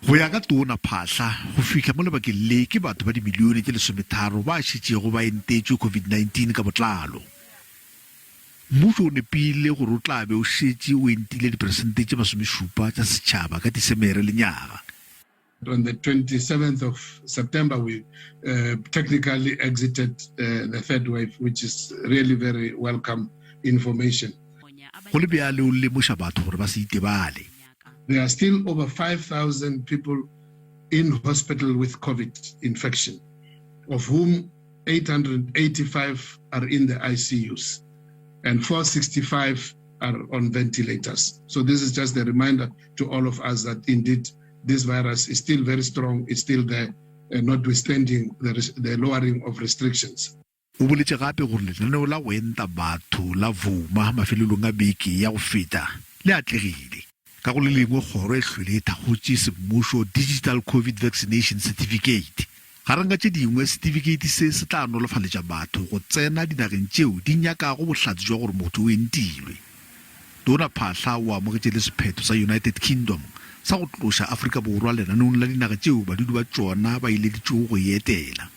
Go ya ka Tona Phaahla, go fihla mo lebakeng le ke batho ba dimilione tše lesometharo ba šetšego ba entetšwe COVID-19 ka botlalo. Mmušo o nepile gore o tla be o šetše o entile diperesente tše masomešupa tša setšhaba ka Disemere lenyaga. On the 27th of September, we uh, technically exited uh, the third wave, which is really very welcome information. Go le bjale o lemoša batho gore ba se itebale. There are still over 5,000 people in hospital with COVID infection, of whom 885 are in the ICUs and 465 are on ventilators. So this is just a reminder to all of us that indeed this virus is still very strong, it's still there, uh, notwithstanding the, the lowering of restrictions. O boletše gape gore lenaneo la go enta batho la Vooma mafelelong a beke ya go feta le atlegile. Ka go le lengwe kgoro e hlwele e thakgotše semmušo Digital Covid Vaccination Certificate. Gareng ga tše dingwe, setifikeiti se se tla nolofaletša batho go tsena dinageng tšeo di nyakago bohlatse jwa gore motho o entilwe. Tona Phaahla o amogetše le sephetho sa United Kingdom sa go tloša Afrika Borwa lenaneong la dinaga tšeo badudi ba tšona ba ileditšwego go e etela.